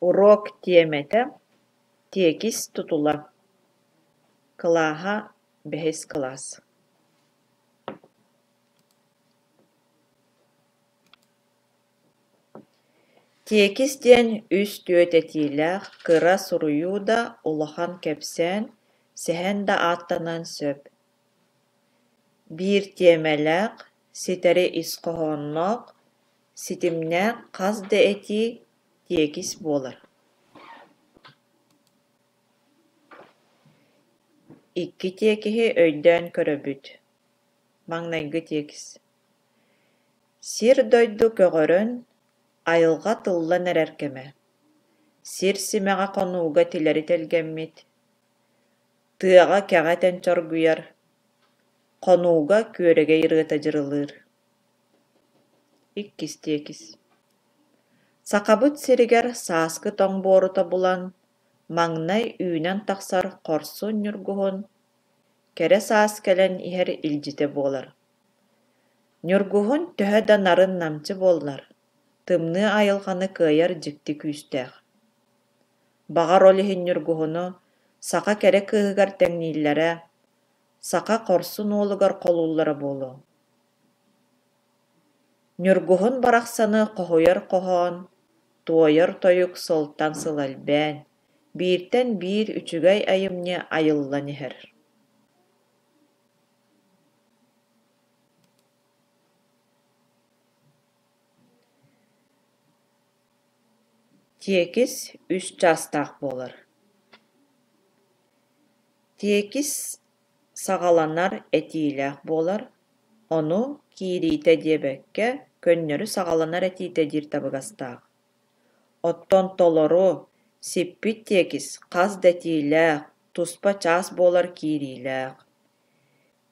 Уруок тиэмэтэ: тиэкис тутула, кылааһа бэһис кылаас Тиэкис диэн үс-түөрт этиилээх кыра суруйуу да, улахан кэпсээн, сэһэн да ааттаныан сөп. Биир тиэмэлээх, ситэри ис хоһоонноох, ситимнээх хас да этии тиэкис буолар. Икки тиэкиһи өйдөөн көрөбүт. Маҥнайгы тиэкис. Сир-дойду көҕөрөн, айылҕа тыллан эрэр кэмэ. Сир симэҕэ хонууга тилэри тэлгэммит, тыаҕа кэҕэ этэн чоргуйар, хонууга күөрэгэй ырыата дьырылыыр. Иккис тиэкис. Сахабыт сиригэр сааскы тоҥ буору тобулан, маҥнай үүнэн тахсар хорсун ньургуһун кэрэ саас кэлэн иһэр илдьитэ буолар. Ньургуһун төһө да нарын-намчы буоллар, тымныы айылҕаны кыайар дьикти күүстээх. Баҕар ол иһин ньургуһуну саха кэрэ кыыһыгар тэҥнииллэрэ, саха хорсун уолугар холууллара буолуо. Ньургуһун барахсаны хоһуйар хоһоон, туойар тойук сылтан сыл элбээн, бииртэн биир үчүгэй айымньы айыллан иһэр. Тиэкис үс чаастаах буолар. Тиэкис саҕаланар этиилээх буолар, ону киириитэ диэбэккэ, көннөрү саҕаланар этиитэ диир табыгастаах. Оттон толору, сиппит тиэкис хас да этиилээх, туспа чаас буолар киириилээх.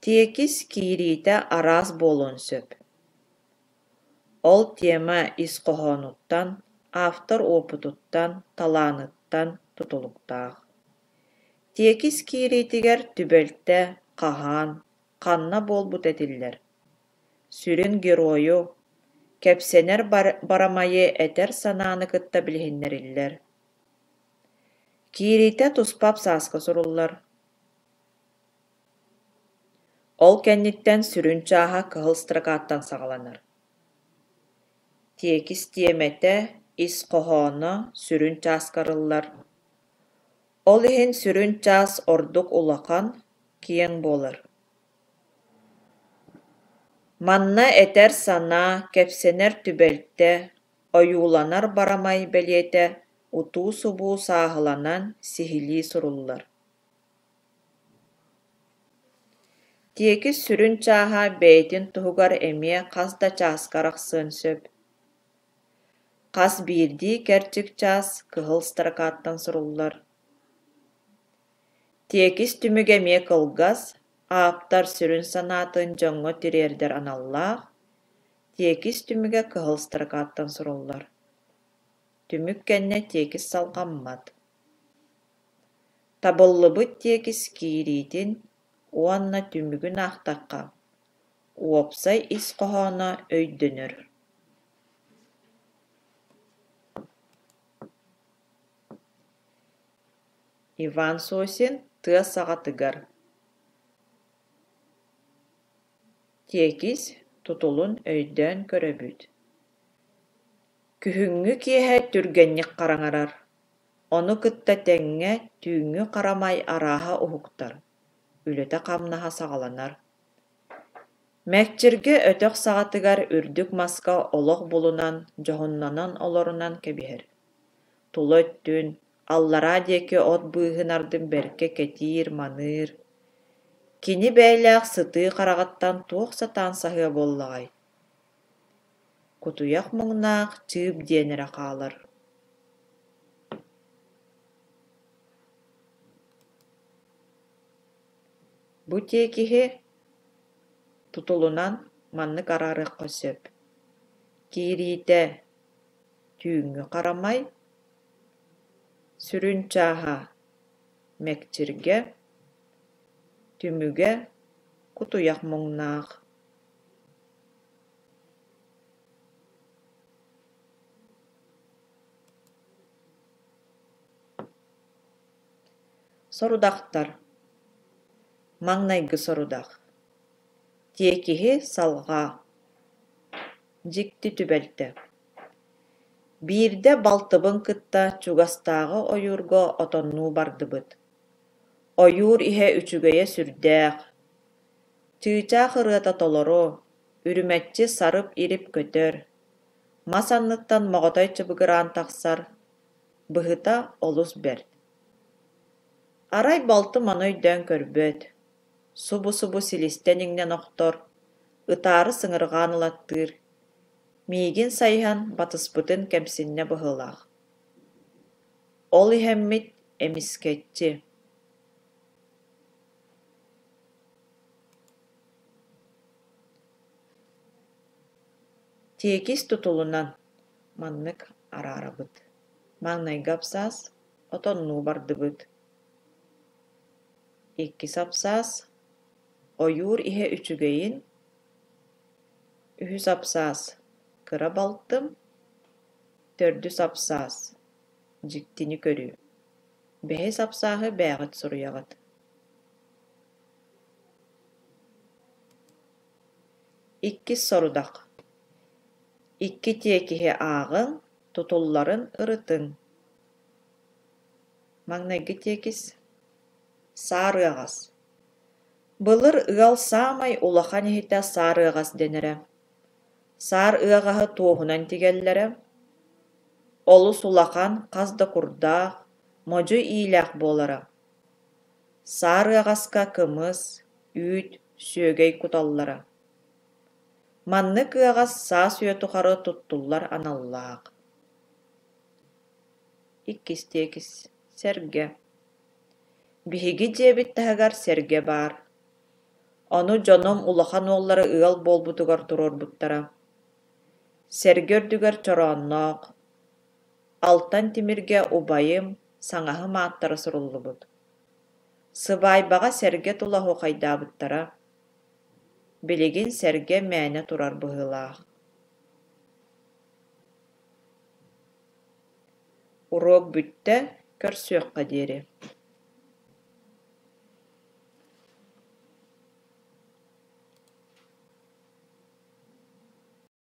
Тиэкис киириитэ араас буолуон сөп. Ол тема ис хоһоонуттан, автор уопутуттан, талааныттан тутулуктаах. Тиэкис киириитигэр түбэлтэ хаһан, ханна буолбута этиллэр. Сүрүн геройу, кэпсэнэр барамайы этэр санааны кытта билиһиннэриллэр. Киириитэ туспа абзацка суруллар. Ол кэнниттэн сүрүн чааһа кыһыл строкаттан саҕаланар. Тиэкис тиэмэтэ, ис хоһооно сүрүн чааска арыллар. Ол иһин сүрүн чаас ордук улахан, киэҥ буолар. Манна этэр санаа, кэпсэнэр түбэлтэ, ойууланар барамай бэлиэтэ утуу-субуу сааһыланан сиһилии суруллар. Тиэкис сүрүн чааһа бэйэтин туһугар эмиэ хас да чааска арахсыан сөп. Хас биирдии кэрчик чаас кыһыл строкаттан суруллар. Тиэкис түмүгэ эмиэ кылгас, ааптар сүрүн санаатын дьоҥҥо тириэрдэр аналлаах, тиэкис түмүгэ кыһыл строкаттан суруллар. Түмүк кэннэ тиэкис салҕаммат. Табыллыбыт тиэкис киириитин уонна түмүгүн аахтахха, уопсай ис хоһооно өйдөнөр. Иван Сосин «Тыа саҕатыгар» Тиэкис тутулун өйдөөн көрөбүт. Күһүҥҥү киэһэ түргэнник хараҥарар, ону кытта тэҥҥэ түүҥҥү харамай арааһа уһуктар, үлэтэ-хамнаһа саҕаланар. Мэкчиргэ өтөх саҕатыгар үрдүк маска олох булунан, дьоһуннанан олорунан кэбиһэр. Тула өттүн, аллараа диэки от быыһын ардын бэркэ кэтиир-маныыр. Кини бэйэлээх сытыы хараҕыттан туох сатаан саһыа буоллаҕай Кутуйах муҥнаах чыып диэн эрэ хаалар Бу тиэкиһи тутулунан маннык араарыахха сөп: киириитэ түүҥҥү харамай, сүрүн чааһа мэкчиргэ, түмүгэ кутуйах муҥнаах. Сорудахтар. Маҥнайгы сорудах. Тиэкиһи салҕаа. Дьикти түбэлтэ. Биирдэ балтыбын кытта чугастааҕы ойуурга отоннуу бардыбыт. Ойуур иһэ үчүгэйэ сүрдээх, чыычаах ырыата толору, үрүмэччи сарып-ирип көтөр, мас анныттан моҕотой чыбыгыраан тахсар, быһыта олус бэрт. Арай балтым ону өйдөөн көрбөт, субу-субу силистэн иҥнэн охтор, ытаары сыҥырҕаан ылаттыыр, миигин сайыһан батыспытын кэмсиннэ быһыылаах. Ол иһэммит эмискэччи Тиэкис тутулунан маннык араарабыт: маҥнайгы абзац отоннуу бардыбыт, иккис абзац ойуур иһэ үчүгэйин, үһүс абзац кыра балтым, төрдүс абзац дьиктини көрүү, бэһис абзаһы бэйэҕит суруйаҕыт. Иккис сорудах: икки тиэкиһи ааҕыҥ, тутулларын ырытыҥ. Маҥнайгы тиэкис Саар ыаҕас. Былыр ыал саамай улахан иһитэ саар ыаҕас дэнэрэ. Саар ыаҕаһы туоһунан тигэллэрэ. Олус улахан, хас да курдаах, модьу иилээх буолара. Саар ыаҕаска кымыс, үүт, сүөгэй куталлара. Маннык ыаҕас саас-үйэ тухары туттуллар аналлаах. Иккис тиэкис Сэргэ. Биһиги дьиэбит таһыгар сэргэ баар. Ону дьонум улахан уоллара ыал буолбутугар туруорбуттара. Сэргэ үрдүгэр чороонноох, алтан тимиргэ убайым, саҥаһым ааттара суруллубут. Сыбаайбаҕа сэргэ тула оһуохайдаабыттара. Билигин сэргэ мээнэ турар быһыылаах. Уруок бүттэ, көрсүөххэ диэри.